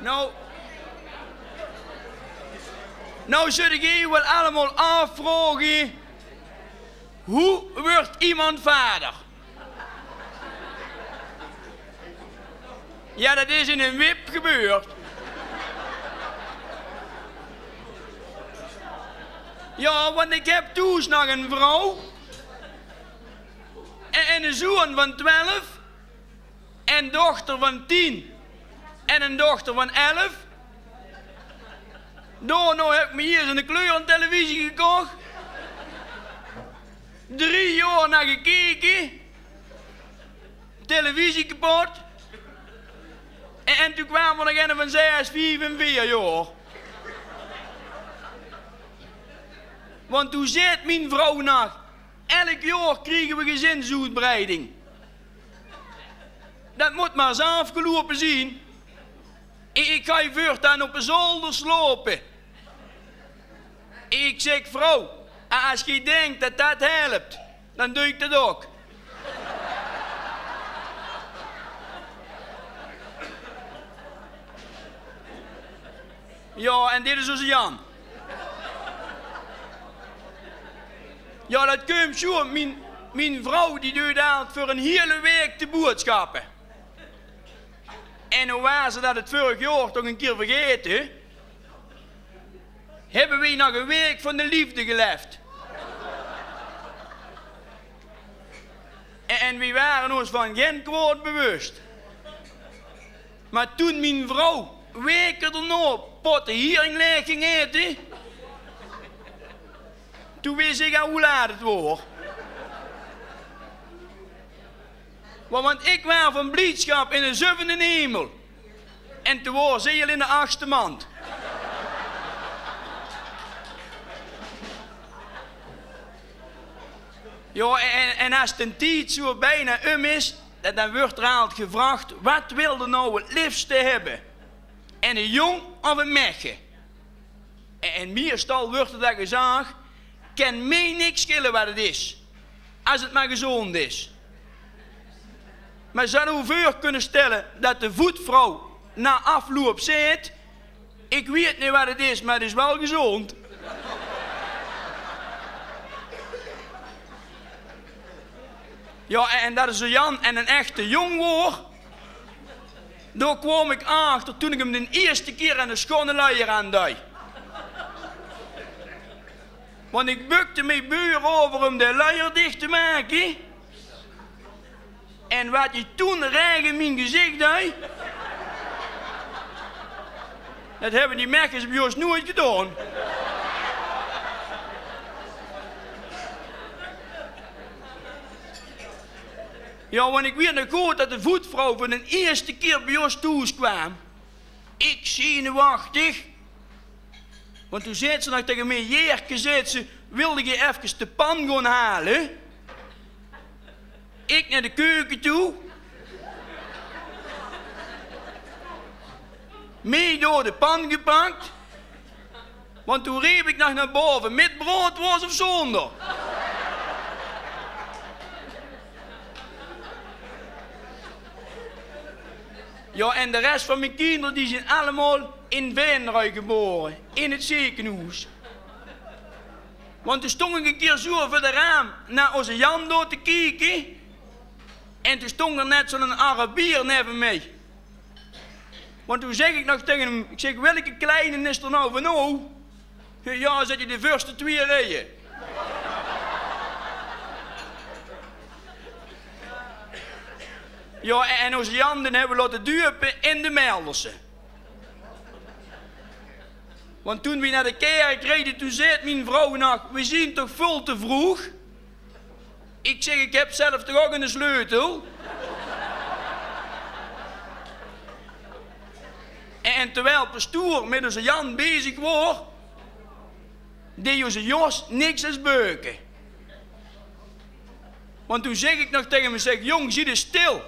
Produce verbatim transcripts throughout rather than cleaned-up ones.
Nou, nou zult geej uch wel allemaol aafvraoge: hoe wuuert iemand vader? Jao, det is in ein wip gebeurd. Jao, want ik heb thoes nog ein vrouw en, en eine zoon van twelf en dochter van tien en ein dochter van elf. Daonao heb ik mich hie zo'n kleurentelevisie gekoch. Drie jaor nao gekeke. Televisie kepot. En, en toen kwaam d'r nog eine van zes, vief en veer jaor. Want toen zag mien vrouw nog: elk jaor kriege we gezinsoetbreiding. Det mót maar ens aafgeloupe zien. Ik, ik gaon veurtaan op de zolder slaope. Ik zeg: vrouw, a-, as geej dinkt det det helpt, dan doon ik det ok. Jao, en dit is ózze Jan. Jao, det kump zoe. Mien, mien vrouw die deut altied veur ein hiele waek de boodschappe. En now waas 't det 't veurig jaor toch ein kier vergaete, hebbe weej nog ein waek van de leefde gelaefd. En, en weej ware ós van gen kwaod bewust. Maar toen mien vrouw waeke daonao potte hiering laeg ging aete, toen wis ik al hoe laat 't waor. Wa-, want ik waar van bliedschap in de zevende hemel. En toen waor zeej al in de achtste maond. Jao, en, en as d'n tied zoe bijna um is, dan, dan wuuert d'r altied gevraogd: wat wilde now 't liefste hebbe? Eine jóng of ein maedje? En, en meistal wuuert d'r dan gezag: kan meej niks schille wat 't is, as 't maar gezónd is. Maar zal ow veur kunne stelle det de voetvrouw nao aafloup zaet: ik weet neet wat 't is, maar 't is wel gezónd. Jao, en, en det is ózze Jan en ein echte jóng waor, dao kwaam ik achter toen ik 'm de ierste kier eine schone luier aandeej. Want ik bukde meej beuer euver um de luier dich te make. En wat d'r toen raeg in mien gezich deej, det hebbe die maedjes bij ós noeit gedaon. Jao, want ik weet nog good det de voetvrouw veur d'n ierste kier bij ós thoes kwaam. Ik zenuwechtig. Want toen zaet ze nog taege meej: Jerke, zaet ze, wilde geej efkes de pan gaon hale? Ik nao de keuke toe. Meej door de pan gepak. Want toen reep ik nog nao bove: mit broadwoors of zónder? Jao, en de res van mien kinder, die zien allemaol in Venray gebaore, in 't zekenhoes. Want toen stóng ik ein kier zoe veur de raam nao ózze Jan dao te kieke. En toen stóng d'r net zoe'n Arabier neve meej. Want toen zeg ik nog taege 'm, ik zeg: welke kleine is d'r now van ow? Jao, zaet d'r, de veurste twee reeje. Jao, en, en ózze Jan, dae hebbe we laote dupe in de Melderse. Want toen we nao de kerk rede, toen zaet mien vrouw nog: we zien toch völ te vroeg? Ik zeg: ik heb zelf toch ok eine sleutel? En terwijl pastoor mit ózze Jan bezig waor, deej ózze Jos niks es beuke. Want toen zeg ik nog taege 'm, ik zeg: jóng, zie dich stil.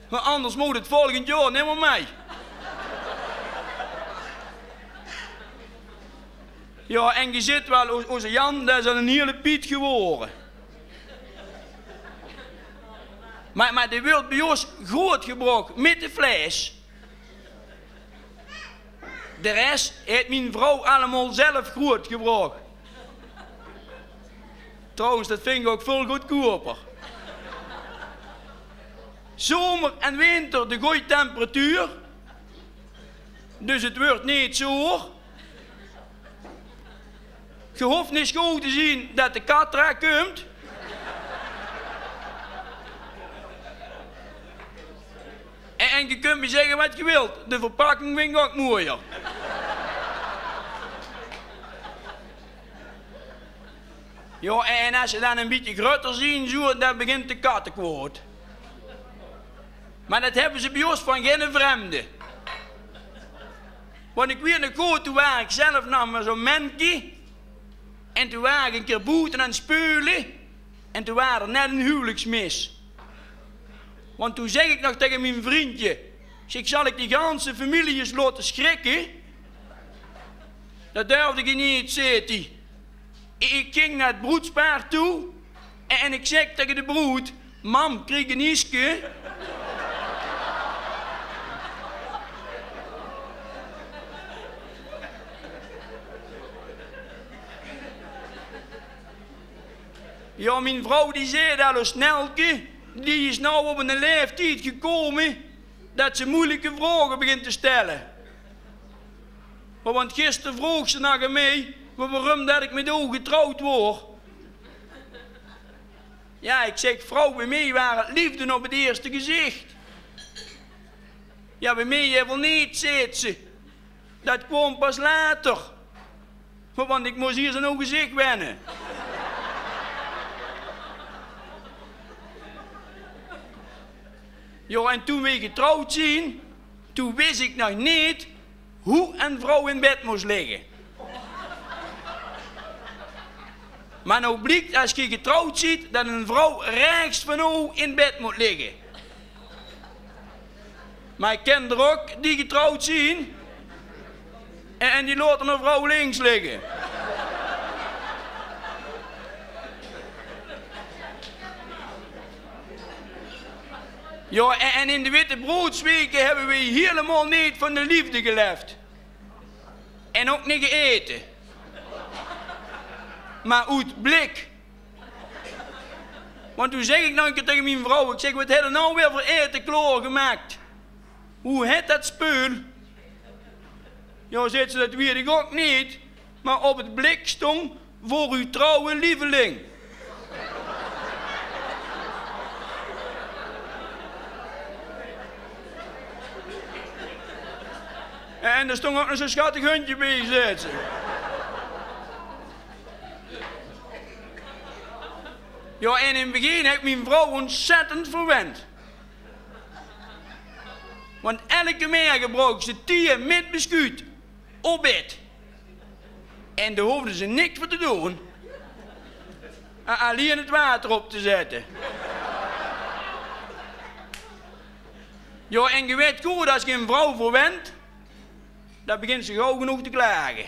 Want anders moogt 't volgend jaor nimmer mei. Jao, en ge zit wel, o-, ózze Jan, det is al eine hiele Piet gewore. Maar, maar dae wuuert bij ós groeatgebroch mit de fles. De res haet mien vrouw allemaol zelf groeatgebroch. Trouwens, dat ving ik ouk väöl goodkoper. Zomer en winter de gooj temperatuur. Dus het wuurt neet zoer. Ge hooft neet sjoew te zien dat de kat d'raan kump. En, en ge kunt me zegge wat ge wilt, de verpakking ving ik ouk mojer. Jao, en, en as ze dan een bietje grutter zien, zoe, dan begint de kattekwaod. Maar dat hebbe ze bie ós van genne vremde. Want ik weit nog good, toen waar ik zelf nog maar zoe'n menke. En toen waar ik een kier boete aan 't speule. En toen waar er net een huwelijksmis. Want toen zeg ik nog tege mien vriendje, ik zeg: "Zal ik die ganse familie ens laote schrikke?" Dat durfde ik neet, zeet ie. Ik ging naar 't broedspaar toe en, en ik zeg tege de broed: "Mam, krieg ik een ieske?" Jao, mien vrouw die zeet al ós: "Nelke, die is now op een leeftied gekome dat ze moeilijke vraoge begint te stelle." Maar want gister vroog ze nog aan mej wa-, waorum dat ik met ow getrouwd waar. Jao, ik zeg: "Vrouw, bie mej waar het liefde op het eerste gezicht." "Jao, bie mej evel neet," zeet ze. "Dat kwaam pas later. Want ik mos iers aan ow gezicht wenne." Jao, en toen we getrouwd zien, toen wis ik nog neet hoe een vrouw in bed mos ligge. Maar now bliekt, as ge getrouwd ziet, dat een vrouw rechts van ow in bed mot ligge. Maar ik ken d'r ouk die getrouwd zien en, en die laote hun vrouw links ligge. Jao, en, en in de witte broedsweke hebbe we hielemaol neet van de liefde geleft. En ouk neet geëte. Maar oet blik. Want toen zeg ik nog een kier tege mien vrouw, ik zeg: "Wat hedde now weer veur ete klaorgemaakt? Hoe het dat speul?" "Jao," zeet ze, "dat weit ik ouk neet, maar op het blik stong: 'Voor uw trouwe lieveling.'" En d'r stong ouk nog zoe'n schattig hundje bie, zeet ze. Jao, en in het begin heb ik mien vrouw ontzettend verwend. Want elke merge brook ze thee met beschuut op bed. En dao hoofde ze niks veur te doon. A-, allein het water op te zette. Jao, en ge wet good, as ge een vrouw verwent, dan begint ze gauw genóg te klage.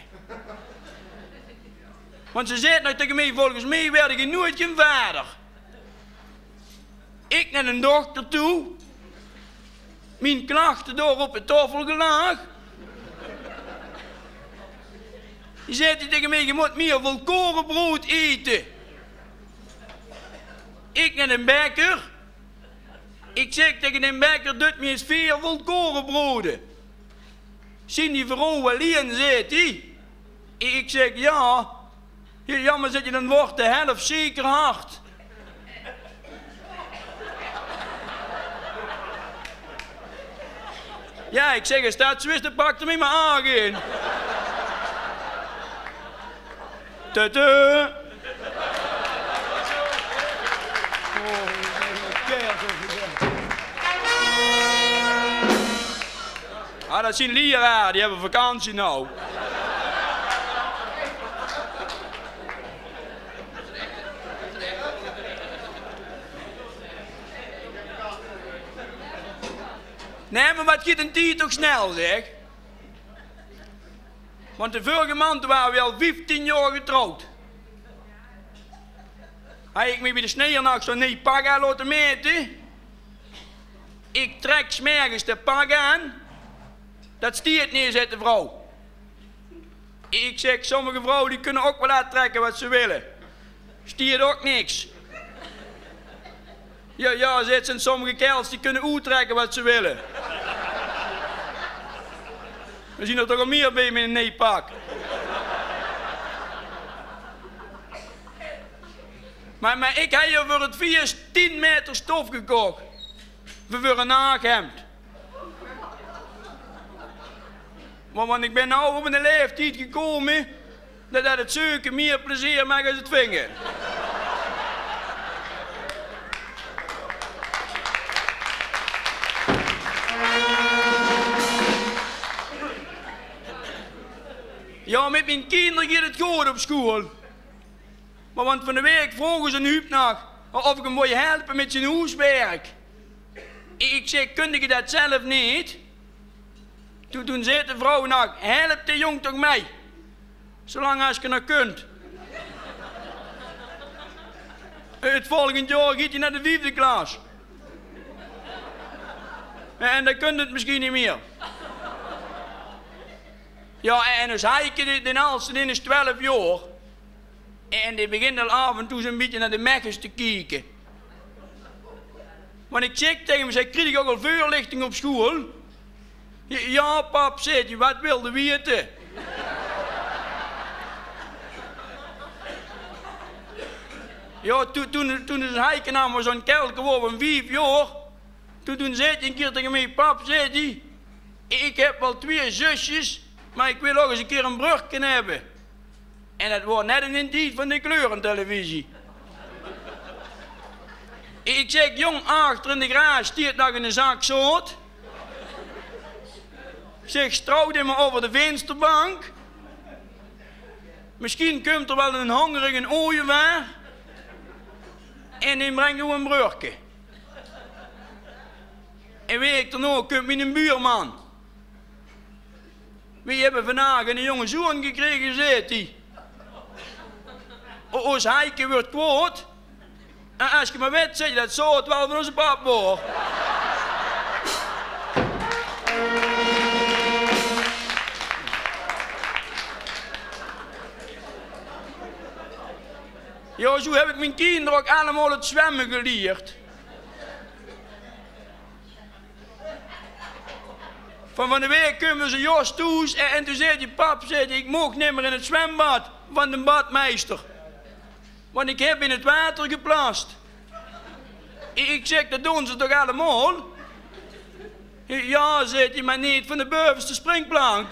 Want ze zeet nog tege mej: "Volgens mej werde ge noeit gen vader." Ik nao den dokter toe. Mien klachte dao op de taofel gelaag. Die zeet tege mej: "Ge mot mier volkorenbrood ete." Ik nao den bekker. Ik zeg tege den bekker: "Dut mej ens veer volkorenbrode." "Zien die veur ow allein?" zeet ie. Ik zeg: "Jao." "Hiel jammer," zeet ie, "dan wort de helf zeker hard." Jao, ik zeg: "As dat zoe is, dan pak d'r mej maar aag in." Tutu. Ah, dat zien lieraar, die hebbe vakantie now. Nae, maar wat giet den tied toch snel, zeg. Want de veurige maond ware we al vieftien jaor getrouwd. Had ik mej bie de sneejer nog zoe'n neej pak aan laote mete. Ik trek 's mergens de pak aan. Dat stiet neet, zeet de vrouw. Ik zeg, sommige vrouwe die kunne ok wel aantrekke wat ze wille. Stiert ok niks. Ja, ja, zet ze, en sommige kerels die kunne oetrekke wat ze wille. We zien er toch al mier bij met een nee pak. Maar, maar ik heb hier voor het vieës tien meter stof gekocht. Voor, voor een naakhemd. Want, want ik ben nou op een leeftijd gekomen dat, dat het zeuken meer plezier maakt als het vingen. Ja, met mijn kinderen gaat het goed op school. Maar want van de week vroegen ze een huub nog of ik hem wou helpen met zijn hoeswerk. Ik zeg, kun je dat zelf niet? Toen, toen zei de vrouw nog, help de jong toch mee. Zolang als je nog kunt. Het volgend jaar gaat hij naar de viefde klas. En dan kunt het misschien niet meer. Ja, en dus Heike, de, de alste, die is twelf jaar. En die begint al af en toe zo'n beetje naar de mechjes te kieken. Want ik zeg tegen hem, zeg, krijg ik ook al voorlichting op school? Ja, pap, zegt hij, wat wilde weten? Ja, toen, toen, toen is Heike namelijk zo'n kelke geworden van vief jaar. Toen, toen zei hij een keer tegen mij, pap, zei hij, ik heb wel twee zusjes, maar ik wil ook eens een keer een broerke hebben. En dat wordt net in de tijd van de kleurentelevisie. Ik zeg, jong, achter in de garage stiert nog een zak zout. Ik zeg, strouw die maar over de vensterbank. Misschien komt er wel een hongerige ooievaar. En die brengt u een broerke. En week daarna komt mijn buurman. We hebben vandaag een jonge zoon gekregen, zegt hij. O-, Os Heike wordt kwaad. En als je maar weet, zeg je dat zo het wel van onze pap hoor. Ja, zo heb ik mijn kinderen ook allemaal het zwemmen geleerd. Van, van de week komen ze juist thuis en, en toen zei die pap, zei die, ik mocht niet meer in het zwembad van de badmeester. Want ik heb in het water geplast. Ik zeg, dat doen ze toch allemaal? Ja, zegt hij, maar niet van de bovenste springplank.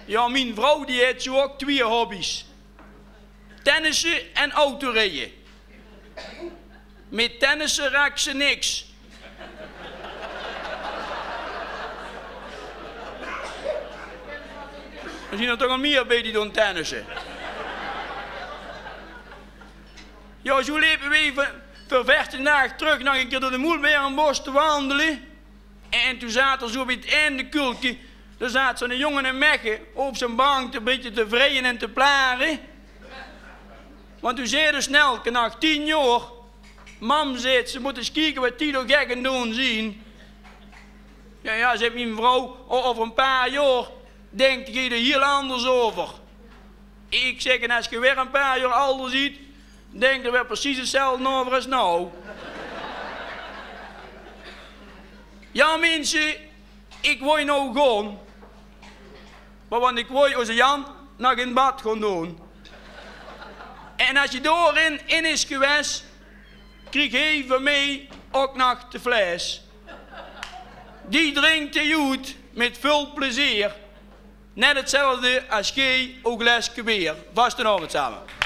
Ja, mijn vrouw die heeft zo ook twee hobby's. Tennissen en autorijden. Met tennissen raakt ze niks. Er zien er toch al meer bij die doen tennissen. Ja, zo liepen we even voor veertien dagen terug nog een keer door de Moelberenbos te wandelen. En toen zaat er zo bij het einde kulke, daar zaat zo'n jongen in Mechelen op zijn bank een beetje te vrijen en te plaren. Want toen zei de snelke, na tien jaar, mam, zegt ze, moet eens kijken wat die toch gek en doen zien. Ja, ja, zegt mijn vrouw, o-, over een paar jaar denkt hij er heel anders over. Ik zeg, en als je weer een paar jaar ouder ziet, denk er weer precies hetzelfde over als nou. Ja, mensen, ik wou nou gewoon. Maar want ik wou onze Jan nog in bad gaan doen. En als je daarin in is geweest, kreeg hij van mij ook nog de fles. Die drinkt hij uit met veel plezier. Net hetzelfde als gij, ook leske weer. Vastenavond samen.